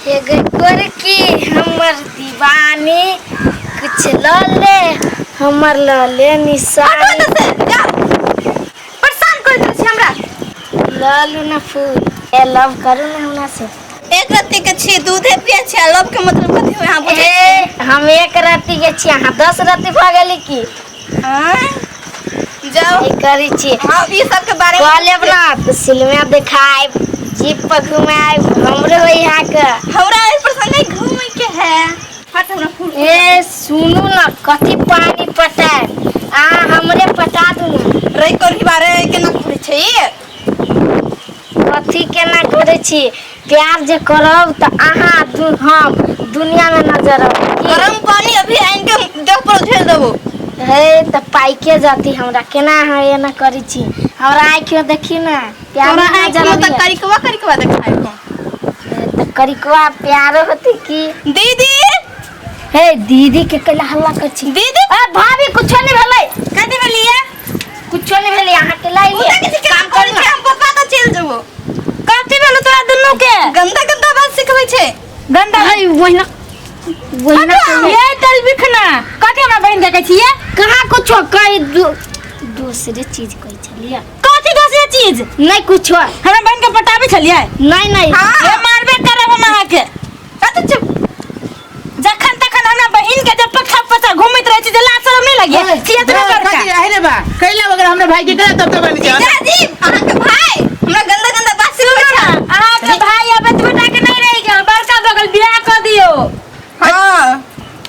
हे गई गोरकी हमर दीवानी, कुछ ल ले हमर ल ले निशानी। हटो से जाओ, परेशान कर देल छी हमरा। ल लू ना फूल, ए लव करू ना हमरा से। एक रत्ती के छी, दूधे पिए छी, आ लव के मतलब कथी होय अहाँ बुझै ए हम एक रत्ती के छी, अहाँ 10 रत्ती भऽ गेली की? आँय? जाओ। ई करै छी। हाँ, ई सब के बारे में कह लेब ना तऽ सिनेमा देखायब, जीप पर घुमायब, हमरो है यहाँ के। हमरा एहि पर संगे घूमे के है। हट, हमरा फूल। ए सुनू ना, कथी पानी पटायब, अहाँ हमरे पटा दू ना। रे करही बारे केना करै छै ई? कथी केना करै छी? प्यार जे करब तऽ अहाँ हम दुनिया में नजर आब की? गरम पानी अभी आनि के देह पर उझेल देबो। हे तऽ पाइके जाती हमरा, केना अहाँ एना करै छी? हमरा आँखि में देखी ना, प्यार तोरा में आँखि नजर में तऽ अबैया। करिकवा करिकवा देखाइ हो। तऽ करिकवा प्यारो होती की? दीदी। हे दीदी के कैला हल्ला कर छी? दीदी। ए भाभी, कुछो नहीं भेलै। कथी भेलियै? कुछो नहीं भेलै, अहाँ के लाई ओ तऽ किछु काम करै छै, हम पप्पा तऽ चलि जेबो। कथी भेलो तोरा दुनू के? गंदा गंदा बात सिखबै छै। गंदा है वही वही। ये तल बिखना कथी हमरा बहिन के कहै छियै? कहाँ कुछो कहि, दूसरे चीज कहै छलियै। कथी दोसरे चीज? नहीं कुछो। हमरा बहिन के पटाबै छलियै? नहीं नहीं। हाँ। ये मारबे करब हम अहाँके। कथी चुप? जखन तखन हमरा बहिन के जब पछा पछा घूमैत रहै छी जे लाज शरम नहि लगे छियै तोरा बड़का? कथी आहे रे बा, कैला वगैरह हमरा भाई के करा तब तब बनी छै। जीजाजी, अहाँके भाई हमरा गंदा गंदा बात सिखबै छै। अहाँके भाई अब एतबे के नहीं रहि गेल, बड़का भऽ गेल, बियाह कऽ दियौ। हाँ।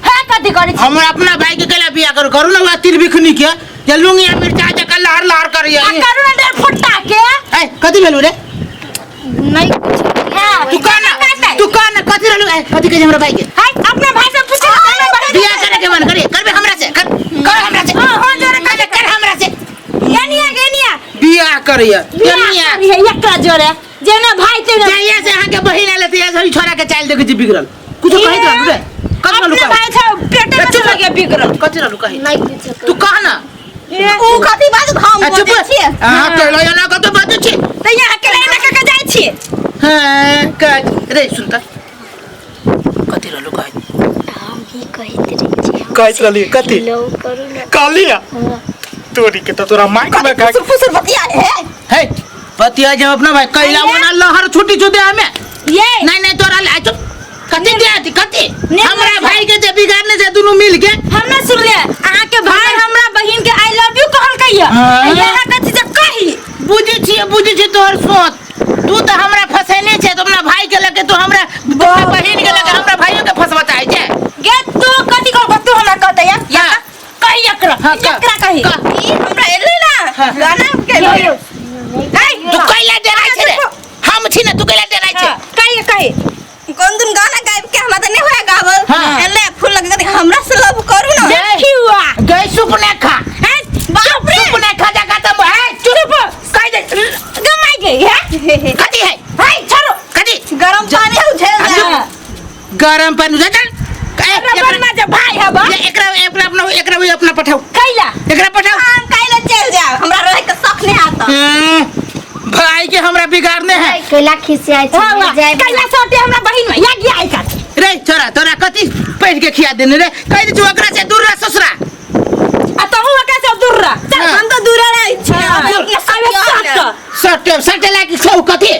है कथी करै छी? हमरा अपना भाई के कैला बियाह करू? करू ना वह तिल बिखनी के जे लुंगी आ मिर्चा जका लहर लहर करिया। आ करू ना डेढ़ फुट्टा के। ए कथी भेलू रे? नहीं कुछो। हाँ। तू कह ना, तू कह ना, कथी रहलू? ए कथी कहे हमरा भाई के? हाय, अपना भाई से पूछो हमरा बहिन। बियाह करे के मन करे, करबे हमरा से? कर, कर हमरा से। हाँ, हाँ, जरा कर, कर हमरा से। एनिया के एनिया। बियाह करिया। बियाह एनिया करिहे एकरा जोरे, जेना भाई तेना। जहिया से अहाँ के बहिन आयल तहिया से ई छोरा के चाइल देखै छी बिगड़ल। कुछो कहैत रहलू रे? कथी रहलू अपने कहे? भाई छै पेटे में चुप। चल गया बिगड़ल। कथी रहलू कहे? नहीं कुछो। तू कह ना। ऊ कथी बात हम आ, चुप। बजै छियै? अहाँ कहलो एना कतौ बाजै छी? तऽ यहाँ के एना कऽ के जाइ छी। हाँ, कह रे, सुन त, कथी रहलू कहे? हम ही कहैत रही छी। कहैत रहली कथी? लव करू ना। कहली? हाँ। तोरी के तो तोरा माइक में कथी फुसुर फुसुर बतिया है? हे पतिया जब अपना भाई कैला ओना लहर छुटी छु देह में। ये नहीं नहीं, तोरा ले चुप। कथी दे थी कथी? ने हमरा भाई के जे बिगाड़ने से दुनू मिल के। हम ना सुनले, अहाँ के भाई हमरा बहिन के I love you कहल कहिया। हाँ। यहाँ कथी जे कही? बुझै छियै, बुझै छियै तोहर सोच। तू तऽ हमरा फसेने छै तऽ अपना भाई के लगे तू हमरा अपना बहिन के लगे हमरा भाइयों के फसवा चाहै छै। गे तू कथी कहल? तू हमरा कहतै या? हाँ। कही एकरा। हाँ, कह। एकरा कही। कह। ई हमरा एलै ना हाँ। गाना के। यो, यो। तू कैला डराइ छै रे? हम छी ने, तू कैला डराइ छै? हाँ, कही कही। कोन दुन गाना गाबि के हमरा तऽ नहि होय गावल। हाँ। एलै फूल लगे कथी हमरा से लव करू ना। देखियो। गई सुपने खा। हैं? बाप रे। सुपने खा जा खत्म है, चुप कह दे। गमाई गई है। कथी है? हाय छोड़ो। कथी? गरम पानी उझेल दे। गरम पानी उझेल चल। ए, रबर में जे भाई है बा। ये एकरा एकरा अपना एकरा भी अपना पठाओ। कैला? एकरा पठाओ। हम काल्हि चलि जायब, हमरा रहै के शौक नहि आता। भाई के हमरा बिगाड़ने है। कैला खिसियाइ छी? वाह वाह। जाय। कैला सोटे हमरा बहिन में या गया आई का? रे छोरा, तोरा कथी पढ़ के खिया देने रे? कह दे ओकरा से दूर रह ससुरा। आ तहु ओकरा से दूर रह। हाँ। हम तऽ दूर रहै छी। हाँ। अपने अबे सट। सट। सटे सटे लागी छौ कथी?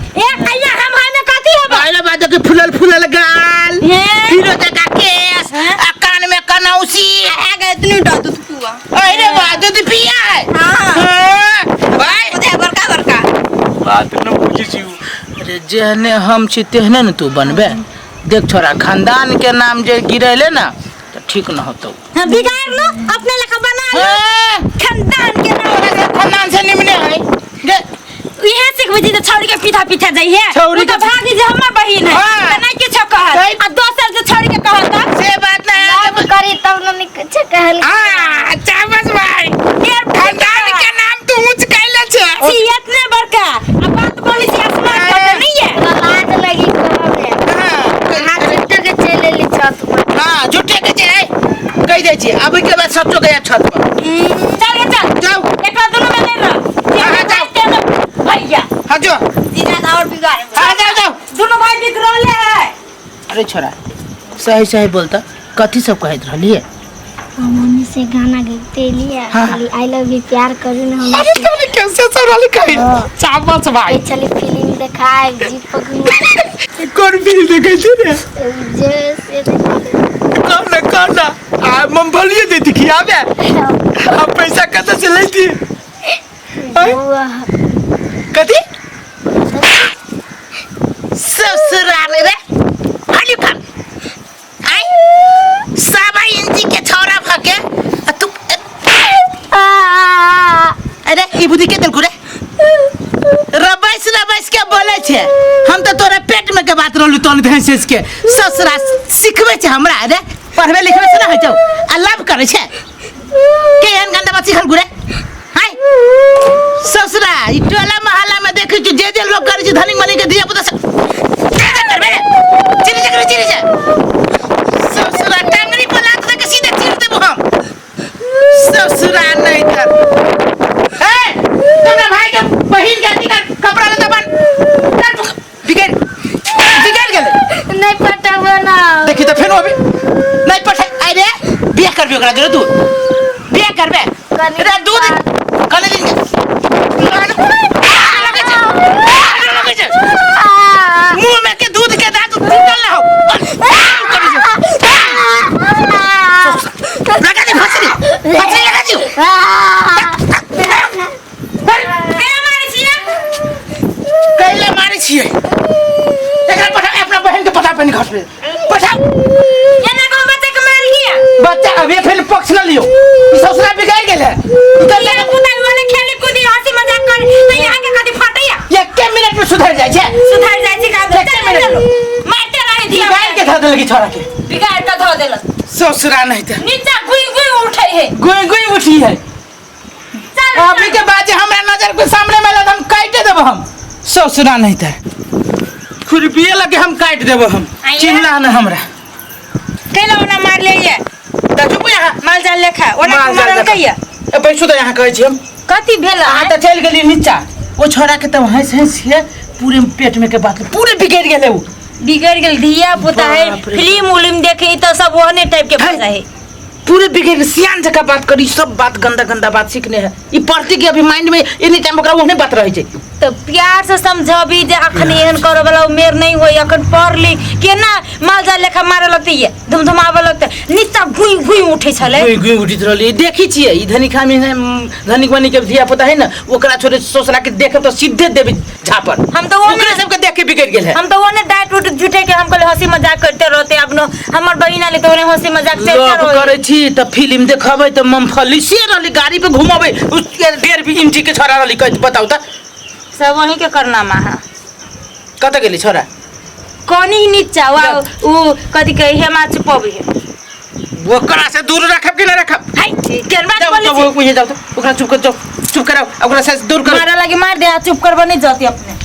ए कैला हम हाय में कथी होबा? पहले बात के फुलल फुलल गाल, हे? फिर जका केस, हाँ? आ कान में कनौसी। आ गए इतनी टा दूध पुआ। अरे बा दूध पिया है। हाँ। हाँ, भाई बुझे बड़का बड़का बात न बुझै छी। अरे जेहने हम छी तेहने ने तू बनबे। देख छोरा, खानदान के नाम जे गिरेले ना तो ठीक न होतौ। हाँ, बिगाड़ लो अपने लेखा बना लो। हाँ, खानदान के नाम। तोरा सब खानदान से निमने है गे। इहे सिखबै छी तऽ छौड़ी के पीछा पीछा जाइहे। छौड़ी उ तऽ के- भागी जे हमर बहिन है हाँ। तऽ नहि किछो कहत। सही- आ दोसर जे छौड़ी के कहत तऽ से बात नहीं है। लव करी तब न निक कुछो कहल। हाँ, शाबाश भाई, खानदान के नाम तू ऊंच कैले छे। छी एतने बड़का आ बात बोलै छी आसमान पर नहीं है। लाज लगी कहबे। हाँ, अहाँ झूठो के चलि एली छत पर। हाँ, झूठे के छै। कहि दै छी, अबै के बाद सचो गया छत पर। चल गे चल। जाओ। एकरा दुनू में नहीं रह। हाँ, जाओ। भैया। हाँ, जो। जीजा तऽ आओर बिगाड़। हाँ, जाओ जाओ। दुनू भाई बिगड़ले है। रे छोरा सही सही बोलता कथी सब कहैत रहलिए हम मम्मी से गाना गबते लिए हाँ। I love you प्यार करू ना हम अरे तोरे कैसे सब रहली कही चाबस भाई चली फिल्म देखाए जीप पर घुमाए कौन फिल्म देखै छी रे जे से देखाए। कौन ना कौन ना आ मूंगफलिए देती खियाबे आ पैसा कतऽ से लेती बौआ, कथी ससुराल रे खाली खा आई सवा इंची के छौरा भके आ तू आ, अरे ई बुद्धि के देलकू रे रबैस रबैस के बोले छे हम तो तोरे पेट में के बात रहलू तोन धैंसेस के ससुरा सिखबै छे हमरा रे पढ़बे लिखबे से ना होइ छौ आ लव करै छे के एहन गंदा बात सिखल गुरे हाय ससुरा ई टोला मोहल्ला में देखै छी जे जे लोग करै छै धनी मनी के धिया पुता सब जे जे करबे रे चिरी जे चिरी जे ससुरा टांगरी पर लात दे के सीधे चीर देबो हम ससुरा नहीं तर ए तोरा भाई के बहिन के अथी कर कपड़ा लत्ता बन बिगड़ बिगड़ गेलै नहीं पटाबो ना देखी तो फेनो अभी नहीं पठे अरे बियाह करबे ओकरा जरे तू बियाह करबे कनी रे दूध कने दिन के लगै छै लगै छै मुंह में के दूध के दांत टूटल ना हो लगा दे फांसी फांसी लगा दियो कैले मारै छियै एकरा पठा अपना बहन के पठा पहिने घर पे पठाओ एना को बच्चा के मारलिए बच्चा अभी फिर पक्ष न लियो ई ससुरा बिगड़ गेल है ई तो ये पुता वाले खेले कूदी हंसी मजाक कर तो यहाँ के कदी फटैया एके मिनट में सुधर जाइ छै सुधर जाइ छै का एके मिनट में। मारते रहे दिया बिगाड़ के धऽ देलक ई छोरा के बिगाड़ के धो देलक ससुरा नहीं तऽ नीचा गुई गुई उठै है गुई गुई उठी है चल अभी के बाद जे हमरा नजर के सामने में लग हम काटे देब हम ससुरा नहीं तऽ खुरपिए लगे हम काट देब हम आइया। चिल्ला न हमरा कैला ओना मार ले ये तऽ चुप यहाँ माल जाल लेखा ओना माल जाल मारल लेखा। कहिया ए बैसू तऽ यहाँ कहै छी हम कथी भेल अहाँ तऽ चलि गेली नीचा ओ छोरा के तऽ हंस हंस के पूरे पेट में के बात पूरे बिगड़ गेलै उ बिगड़ गेल धिया पुता है बाप रे। फिल्म उलिम देखे तऽ सब ओहने टाइप के है। भाषा है पूरे बिगड़ गेल सियान जकाँ बात करी सब बात गंदा गंदा बात सीखने है ई पढ़ती के अभी माइंड में एनी टाइम ओकरा ओहने बात रहै छै तऽ प्यार से समझबी जे अखन एहन करे वाला उमेर नहीं होई अखन पढ़ लिख केना माल जाल लेखा मारे लगतै ये धुमधुमाबे लगतै नीचा घुई घुई उठै छलै गुई गुई उठित रहली देखी छियै ई धनिक खामी धनिक बनी के धिया पुता है ना ओकरा छोड़े सोसरा के देखब तऽ सीधे देबे झापड़ हम तऽ ओने- ओकरे सबके देख के बिगड़ गेल है हम तो ओने डांट उट झूठे के हम कहले हंसी मजाक करते रहते अपनो हमर बहिन आले तो ओने हंसी मजाक चलते लव रहे करै छी तऽ फिल्म देखबै तऽ मूंगफली से रहली गाड़ी पे घुमबै उस डेढ़ भी इंची के छोरा रहली कह बताउ तऽ सब वही के करनामा है कतऽ गेली छोरा कनी नीचा वा उ कथी कहे हेमा चुपबी है ओकरा से दूर रखब कि ना रखब हाय केन बात जाओ बोले जाओ छी ओहे जाओ तो ओकरा चुप कर जाओ चुप कराओ ओकरा से दूर करो मारा लगे मार दे आ चुप करबो नहीं जाती अपने